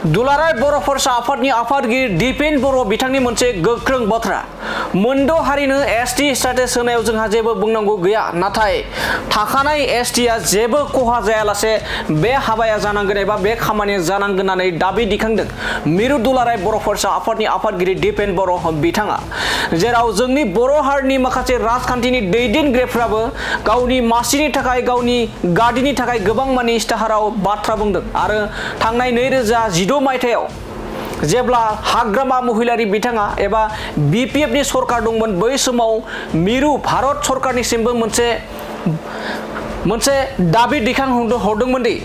दुलाराय बर' फरायसा आफादनि आफादगिरि दिपेन बर' बिथांनि मोनसे गोख्रों बाथ्रा मोनद' हारिनो एसटी स्टेटास होनायाव जोंहा जेबो बुंनांगौ गैया नाथाय थाखानाय एसटीआ जेबो खहा जायालासे बे हाबाया जानांगोन एबा बे खामानिया जानांगोन होननानै दाबि दिखांदों मिरु दुलाराय बर' फरायसा आफादनि आफादगिरि दिपेन बर' बिथाङा जेराव जोंनि बर' हारिनि माखासे राजखान्थिनि दैदेनगिरिफ्राबो गावनि मासिनि थाखाय गावनि गादिनि थाखाय गोबां मानि इस्ताहाराव बाथ्रा बुंदों आरो थांनाय 2016 मायथाइयाव जेब्ला हाग्रामा महिलारि बिथाङा एबा बीपीएफनि सरकार दंमोन बै समाव मिरु भारत सरकारनिसिमबो मोनसे दाबि हरदोंमोन दि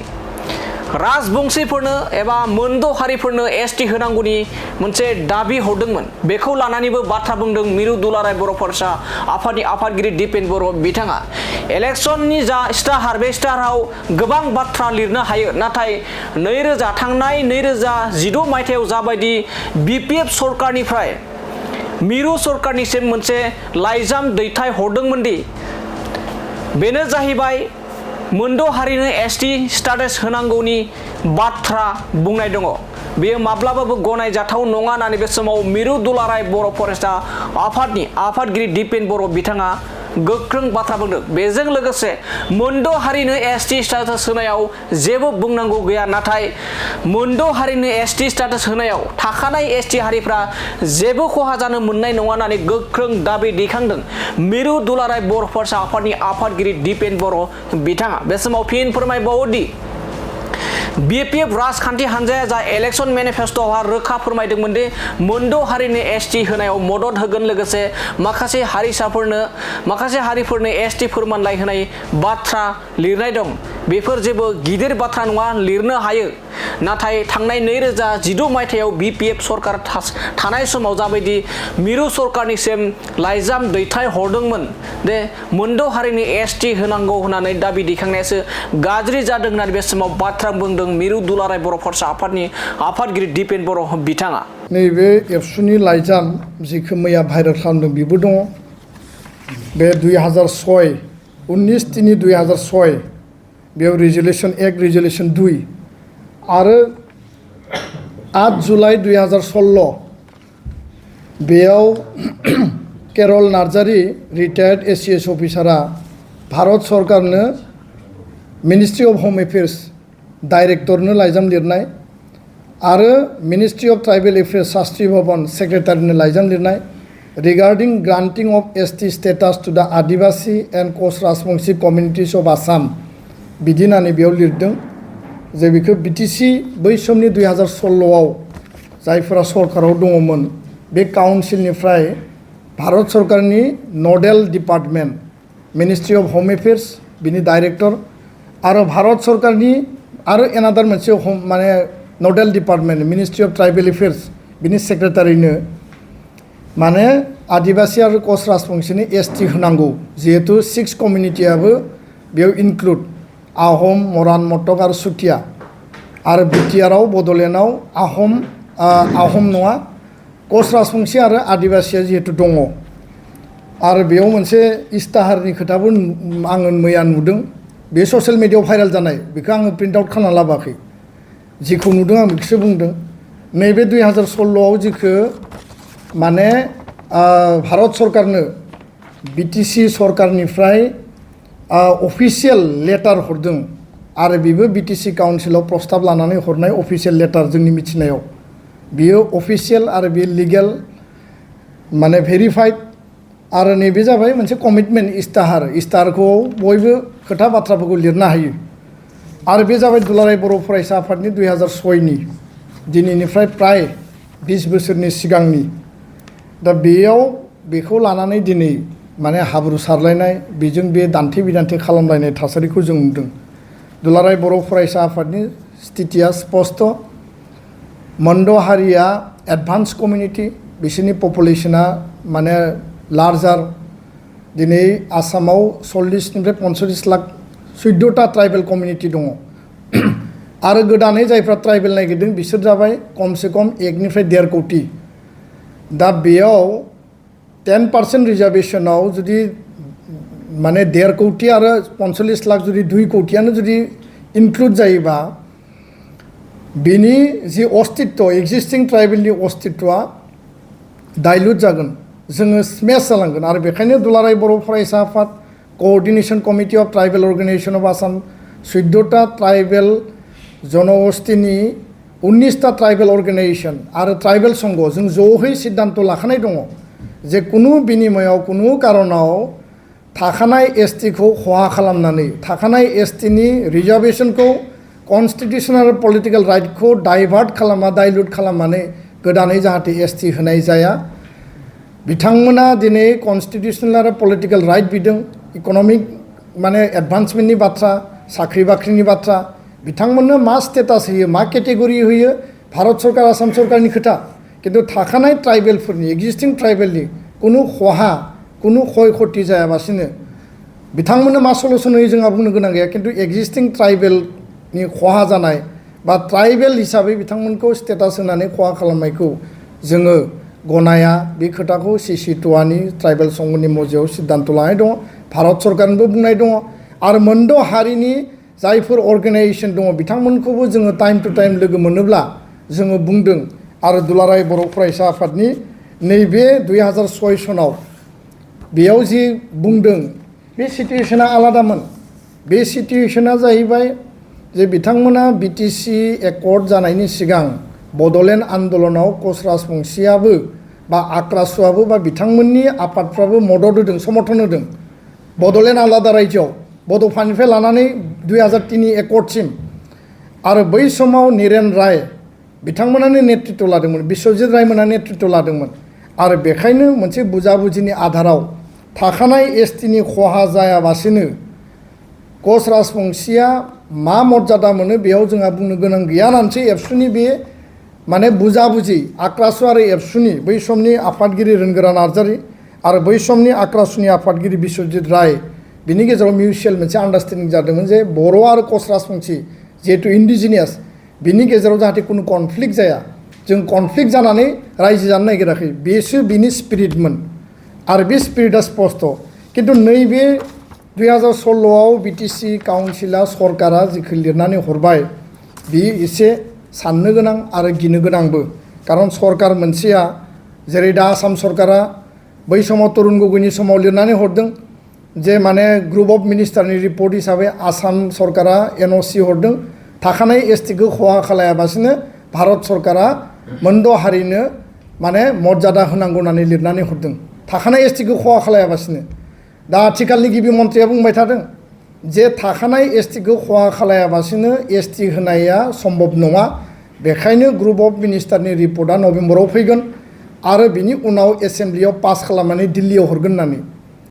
राजबंशीफोरनो एबा मोनद' हारिफोरनो एसटी होनांगौनि मोनसे दाबि हरदोंमोन बेखौ लानानैबो बाथ्रा बुंदों मिरु दुलाराय बर' फरायसा आफादनि आफादगिरि दिपेन बर' बिथाङा इलेक्शननि जा स्टार बे स्टाराव गोबां बाथ्रा लिरनो हायो नाथाय थांनाय 2016 मायथाइयाव जाबायदि बीपीएफ सरकारनिफ्राय मिरु सरकारनिसिम मोनसे लाइजाम दैथाय हरदोंमोन दि बेनो जाहैबाय मोनद' हारिनो एसटी स्टेटास होनांगौनि बाथ्रा बुंनाय दङ बेयो माब्लाबाबो गनायजाथाव नङा होननानै बे समाव मिरु दुलाराय बर' फरायसा आफादनि आफादगिरि दिपेन बर' बिथाङा गोख्रों बाथ्रा बुंदों बेजों लोगोसे मोनद' हारिनो एसटी स्टेटास होनायाव जेबो बुंनांगौ गैया नाथाय मोनद' हारिनो एसटी स्टेटास होनायाव थाखानाय एसटी हारिफ्रा जेबो खहा जानो मोननाय नङा होननानै गोख्रों दाबि दैखांदों मिरु दुलाराय बर' फरायसा आफादनि आफादगिरि दिपेन बर' बिथाङा बे समाव फिन फोरमायबावो दि बीपीएफ राजखान्थि हान्जाया जा इलेक्शन मेनिफेस्ट'आव रोखा फोरमायदोंमोन दि मोनद' हारिनो एसटी होनायाव मदद होगोन लोगोसे माखासे हारिफोरनो एसटी फोरमानलाइ होनाय बाथ्रा लिरनाय दं बेफोर जेबो गिदिर बाथ्रा नङा लिरनो हायो नाथाय थांनाय 2016 मायथाइयाव बीपीएफ सरकार थानाय समाव जाबायदि मिरु सरकारनिसिम लाइजाम दैथाय हरदोंमोन दे मोनद' हारिनि एसटी होनांगौ होननानै दाबि दैखांनायासो गाज्रि जादों होननानै बे समाव बाथ्रा बुंदों मिरु दुलाराय बर' फरायसा आफादनि आफादगिरि दिपेन बर' बिथाङा नैबे एबसुनि लाइजाम जिखौ मैया भाइरेल खालामदों बेबो दङ बे 2006 19/3/2006 बेयाव रिजोलिउसन एक्ट रिजोलिउसन 2 आरो 8 जुलाइ 2016 बेयाव केरल नार्जारी रिटायार्ड एसीएस अफिसारा भारत सरकारनो मिनिस्ट्री अफ होम एफेयार्स डाइरेक्टरनो लाइजाम लिरनाय आरो ministry of tribal affairs Shastri Bhavan सेक्रेटारिनो लाइजाम लिरनाय regarding granting of ST status to the Adivasi and Koch Rajbongshi communities of Assam बिदि होननानै बेयाव लिरदों जे बेखौ बिटिसि बै समनि 2016आव जायफोरा सरकाराव दङमोन बे काउन्सिलनिफ्राय भारत सरकारनि Nadal department ministry of home affairs बिनि डाइरेक्टर आरो भारत सरकारनि आरो एनादार मोनसे माने Nadal department ministry of tribal affairs बिनि सेक्रेटारिनो माने आदिवासी आरो कस्ट राजबंशीनि एसटी होनांगौ जिहेतु 6 कम्युनिटियाबो बेयाव इनक्लुड आहम मरान मटक आरो सुथिया आरो बिटिआरआव बड'लेण्डआव आहम नङा कस्ट राजबंशी आरो आदिवासीया जिहेतु दङ आरो बेयाव मोनसे इस्ताहारनि खोथाबो आङो मैया नुदों बे ससियेल मिडियायाव भाइरेल जानाय बेखौ आङो प्रिन्ट आउट खालामना लाबोआखै जिखौ नुदों आं बेखौसो बुंदों नैबे 2016आव जिखौ माने भारत सरकारनो बिटिसि सरकारनिफ्राय अफिसियेल लेटार हरदों आरो बेबो बिटिसि काउन्सिलाव प्रस्ताब लानानै हरनाय अफिसियेल लेटार जोंनि मिथिनायाव बियो अफिसियेल आरो बियो लिगेल माने भेरिफाइड आरो नैबे जाबाय मोनसे कमिटमेन्ट इस्ताहारखौ बयबो खोथा बाथ्राफोरखौ लिरनो हायो आरो बे जाबाय दुलाराय बर' फरायसा आफादनि 2006नि दिनैनिफ्राय प्राय 20 बोसोरनि सिगांनि दा बेयाव बेखौ लानानै दिनै माने हाब्रु सारलायनाय बेजों बे दान्थे बिदान्थे खालामलायनाय थासारिखौ जों नुदों दुलाराय बर' फरायसा आफादनि स्थितिया स्पस्ट मोनद' हारिया एडभान्स कमिउनिटि बिसोरनि पपुलेसना माने लार्जार दिनै आसामाव 40निफ्राय 45 लाख 14टा ट्राइबेल कमिउनिटि दङ आरो गोदानै जायफ्रा ट्राइबेल नागिरदों बिसोर जाबाय खमसे खम 1निफ्राय 1.5 कोटि दा बेयाव 10% रिजार्भेशनाव जुदि माने 1.5 कोटि आरो 45 लाख जुदि 2 कोटियानो जुदि इनक्लुड जायोबा बेनि जि अस्तित्व एक्जिस्टिं ट्राइबेलनि अस्तित्वआ डाइल्युट जागोन जोङो स्मेश जालांगोन आरो बेखायनो दुलाराय बर' फरायसा आफाद coordination committee of tribal organisation of Assam 14टा ट्राइबेल जनगोष्ठीनि 19टा ट्राइबेल अर्गेनाइजेशन आरो ट्राइबेल संघ जों ज'है सिद्धांत लाखानाय दङ जे कुनु बिनिमयाव कुनु कारनाव थाखानाय एसटिखौ खहा खालामनानै थाखानाय एसटिनि रिजार्भेशनखौ कन्स्टिटिउसनेल पलिटिकल राइटखौ डाइभार्ट खालामा डाइल्युट खालामनानै गोदानै जाहाथे एसटि होनाय जाया बिथांमोना दिनै कन्स्टिटिउसनेल आरो पलिटिकल राइट बिदों इकनमिक माने एडभान्समेन्टनि बाथ्रा साख्रि बाख्रिनि बाथ्रा बिथांमोननो मा स्टेटास होयो मा केटेगरि होयो भारत सरकार आसाम सरकारनि खोथा किन्तु थाखानाय ट्राइबेलफोरनि एक्जिस्टिं ट्राइबेलनि कुनु खहा कुनु क्षय क्षति जायाबासिनो बिथांमोननो मा सलुसन होयो जोंहा बुंनो गोनां गैया किन्तु एक्जिस्टिं ट्राइबेलनि खहा जानाय बा ट्राइबेल हिसाबै बिथांमोनखौ स्टेटास होनानै खहा खालामनायखौ जोङो गनाया बे खोथाखौ CC2नि ट्राइबेल संघनि मजियाव सिद्धांत लानाय दङ भारत सरकारनिबो बुंनाय दङ आरो मोनद' हारिनि जायफोर अर्गेनाइजेशन दङ बिथांमोनखौबो जोङो टाइम टु टाइम लोगो मोनोब्ला जोङो बुंदों आरो दुलाराय बर' फरायसा आफादनि नैबे 2006 सनाव बेयाव जि बुंदों बे सिटुएशना आलादामोन बे सिटुएशना जाहैबाय जे बिथांमोना BTC एकर्ड जानायनि सिगां बड'लेण्ड आन्दलनाव कच राजबंशीयाबो बा आक्रासुआबो बा बिथांमोननि आफादफ्राबो मदद होदों समर्थन होदों बड'लेण्ड आलादा रायजोआव बड'फानिफ्राय लानानै 2003 एकर्डसिम आरो बै समाव नीरेन राय बिथांमोनानो नेतृत्व लादोंमोन बिश्वजित रायमोना नेतृत्व लादोंमोन आरो बेखायनो मोनसे बुजाबुजिनि आधाराव थाखानाय एसटिनि खहा जायाबासिनो कच राजबंशीया मा मर्यादा मोनो बेयाव जोंहा बुंनो गोनां गैया होननानैसो एबसुनि बे माने बुजाबुजि आक्रासु आरो एबसुनि बै समनि आफादगिरि रोनगोरा नार्जारी आरो बै समनि आक्रासुनि आफादगिरि बिश्वजित राय बिनि गेजेराव मिउचुएल मोनसे आन्डारस्टेन्डिं जादोंमोन जे बर' आरो कच राजबंशी जिहेतु इन्डिजिनियास बिनि गेजेराव जाहाथे कुनु कनफ्लिक्ट जाया जों कनफ्लिक्ट जानानै रायजो जानो नागिराखै बेसो बिनि स्पिरिटमोन आरो बे स्पिरिटआ स्पस्ट किन्तु नैबे 2016आव BTC काउन्सिला सरकारा जिखौ लिरनानै हरबाय बे एसे साननो गोनां आरो गिनो गोनांबो खारन सरकार मोनसेया जेरै दा आसाम सरकारा बै समाव तरुण गगैनि समाव लिरनानै हरदों जे माने ग्रुप अफ मिनिस्टारनि रिपर्ट हिसाबै आसाम सरकारा NOC हरदों थाखानाय एसटिखौ खहा खालायाबासिनो भारत सरकारा मोनद' हारिनो माने मर्यादा होनांगौ होननानै लिरनानै हरदों थाखानाय एसटिखौ खहा खालायाबासिनो दा आथिखालनि गिबि मन्थ्रिया बुंबाय थादों जे थाखानाय एसटिखौ खहा खालायाबासिनो एसटि होनाया सम्भब नङा बेखायनो ग्रुप अफ मिनिस्टारनि रिपर्टआ नभेम्बराव फैगोन आरो बिनि उनाव एसेम्ब्लियाव पास खालामनानै दिल्लीयाव हरगोन होननानै